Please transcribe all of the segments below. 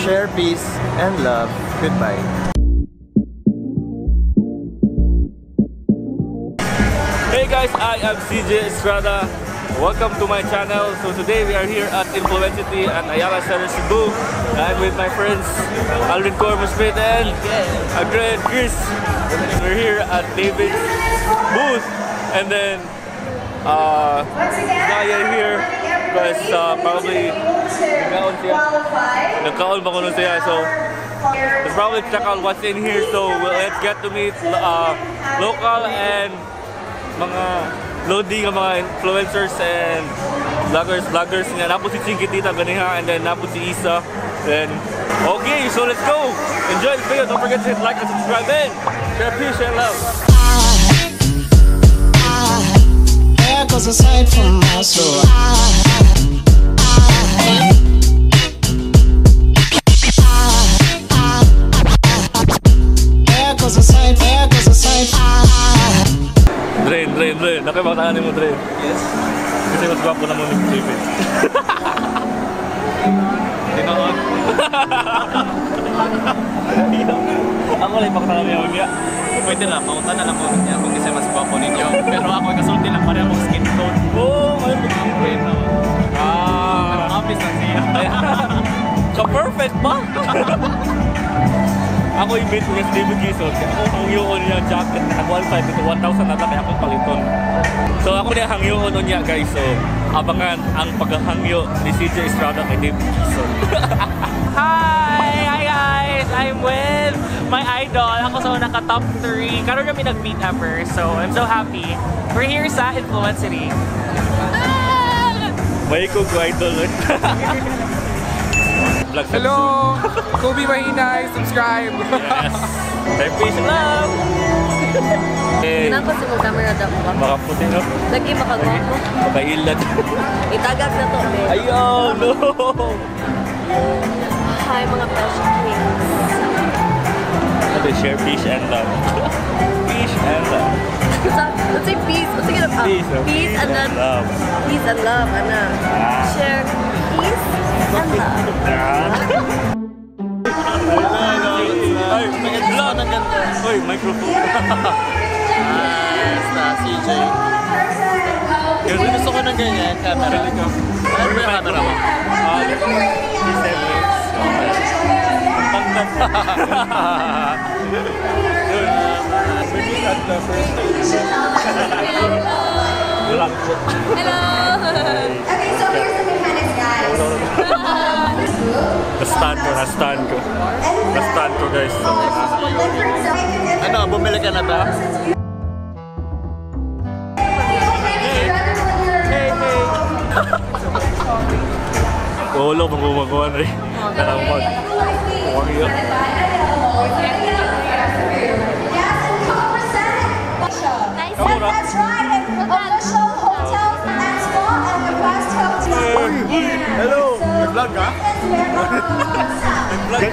Share peace and love. Goodbye. Hey guys, I am CJ Estrada. Welcome to my channel. So today we are here at Influencity at Ayala Center Cebu. I'm with my friends Alvin Cormo Smith and Adrian Chris. We're here at David's booth, and then Zaya here because probably nagkaon siya. Nagkaon ba kuno siya? So let's probably check out what's in here. So let's get to meet local and mga loading ang mga influencers and vloggers nga. Napod si Chinky Tita ganiha, and then napod si Isa. Then okay, so let's go. Enjoy the video. Don't forget to hit like and subscribe and share peace and love. There goes aside from my soul. There goes aside, there goes aside. Dre, Dre, Dre. Nakibataan mo, Dre. Yes. Kasi mas gwapo na mo ni David. Tinood. Ako lang ipakita niya niya. Pwede lang, pangunta na lang ko niya kung kasi mas gwapo ninyo. Pero ako kasulti lang pareho akong skin tone. Oh, may Pero, Ah. obvious lang siya. Ka-perfect ba? Ako i-meet ko si David Gison. Kaya ako hangyoon niya ang jacket na nag 1.5 ito 1,000 na kaya ako paliton. So ako niya hangyoon niya guys. So abangan ang paghahangyo ni CJ Estrada kay David Gison. Hi! Hi guys! I'm with my idol. Ako sa naka top 3. Karon kami nag-meet ever. So I'm so happy. We're here sa Influencity. May ko ko idol. Vlog sa Hello! Kobe Mahinay, subscribe! Yes! Type peace and love! Hey, Kinang ko sa mong camera daw ba? baka puti no? Lagi makagwapo. Makailan. Itagag na to. Eh. Ayaw, no! Hi mga Pesha Kings. Ate, share peace and love. Peace and love. Let's say peace. Let's say Peace, oh. peace and then love. Peace and love, ana. Ah. Share peace and love. Ah. Ay, Vlog ng ganda. Oy, microphone. Basta, CJ. Gusto ko ng ganyan, camera. Ano ba yung camera mo? Ah, G7. Pangkat. Yun. We meet at the first date. Wala. Hello! Okay, so here's the mechanics, guys. Na-stun ko, na-stun ko. Na-stun ko guys. So, Ano, bumili ka na ba? Hey, hey! Ulo, magumagawa na rin. Karampag. Huwag yun. That's right, and official hotels and spa and the best hotel. Hello! Nag-vlog ka?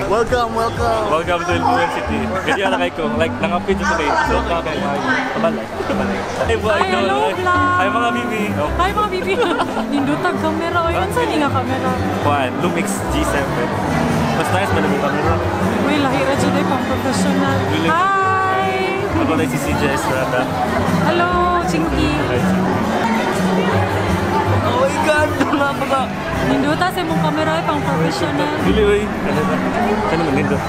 Welcome, welcome! Welcome to Influencity. Ganyan na kayo ko. Like, nangapit sa today. So, kabalay. Kabalay. Hi, Hi, hello, vlog. Hi, mga bibi. Oh, Hi mga bibi. Nindutag camera. Oy, unsa ni nga camera? Kuan, Lumix G7. Mas nice ba naman camera? Uy, lahi ra jud ay pang professional. Really? Hi! Ako na si CJ Estrada. Hello, Chinky. Hi, Chinky. Oh my God! Nakaka! Ninduta sa imong camera ay pang professional. Dili, uy. Ano man nindot?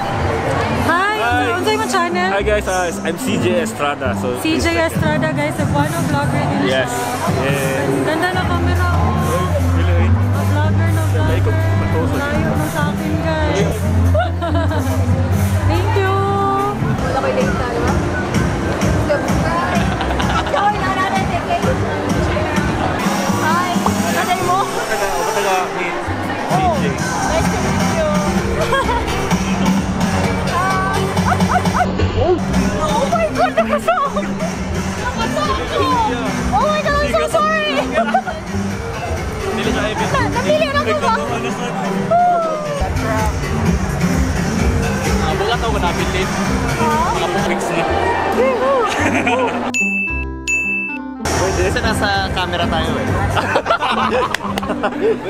Hi! Hi. Unsa imong channel? Hi guys, I'm CJ Estrada. So CJ Estrada guys, Cebuano vlogger din siya. Yes. Yeah. Ganda na camera. Oh. Dili, uy. A vlogger na vlogger. Ikaw, Layo na sa akin guys. Thank you! Wala ko'y data, di ba? Subscribe! Join na natin, Hi! Nanay mo? Taga meet CJ. Nice to meet you. Oh my God! Nakasama! Nakasama ko! Oh my God! I'm so sorry! Dili siya ibig. Napili na ko ba? Bulat ako nabilin. Mga Fix na. Pwede. Kasi nasa camera tayo eh.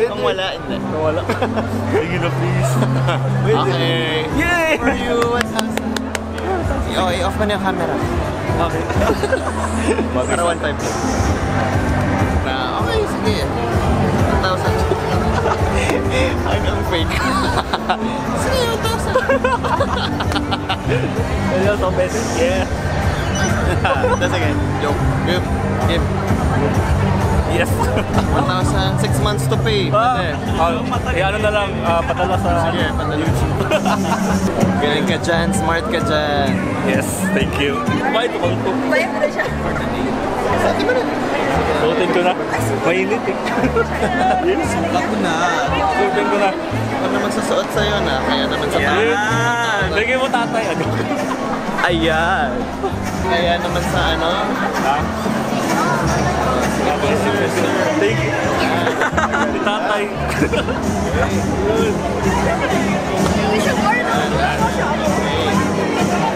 Kung wala, hindi. Kung wala. Sige na, please. Okay. Yay! For you, 1,000. Oh, i-off mo na yung camera. Okay. Para 1.5 lang. Na, okay, sige. 1,000. Hanggang fake. Sige, 1,000. Hello, so beses. Yeah. That's okay. Joke. Give. Give. Yes. 1,000, 6 months to pay. Pwede. Ah, eh, ano na lang, padala sa Sige, padala. YouTube. Galing ka dyan, smart ka dyan. Yes, thank you. Bakit ito ko? Bayad na siya. Sa di ba na? Suotin ko na. Mainit eh. Yes. Ako na. Suotin ko na. Ako na magsusuot sa'yo na. Kaya naman sa Yan. Bigay mo, tatay. Ano? Ayan. Kaya naman sa ano? Ha? Thank you. Si tatay.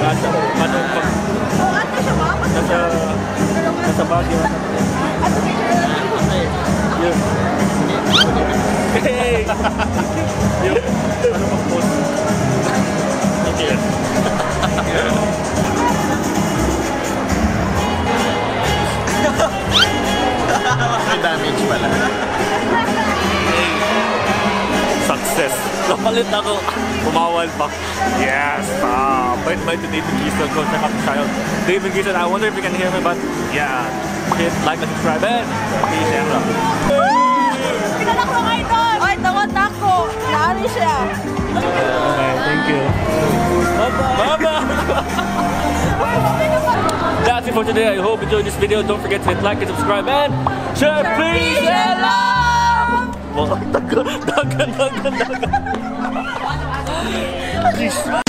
Nasa, ano, pag, nasa Baguio. Okay. Yun. Sige. Hey! Yung, ano mag-post? Yes. May damage pala. Success. Napalit ako. Bumawal pa. Yes! Ah, bait bait to David Gison. Go check out the channel. David Gison, I wonder if you can hear me, but yeah. Hit like and subscribe and peace and love. Kilala ko ang idol! Ay, tawad na ako. Naani siya. Okay, thank you. Bye-bye! Bye-bye! That's it for today. I hope you enjoyed this video. Don't forget to hit like and subscribe and share. Peace and love! Dagan, dagan, dagan. Peace.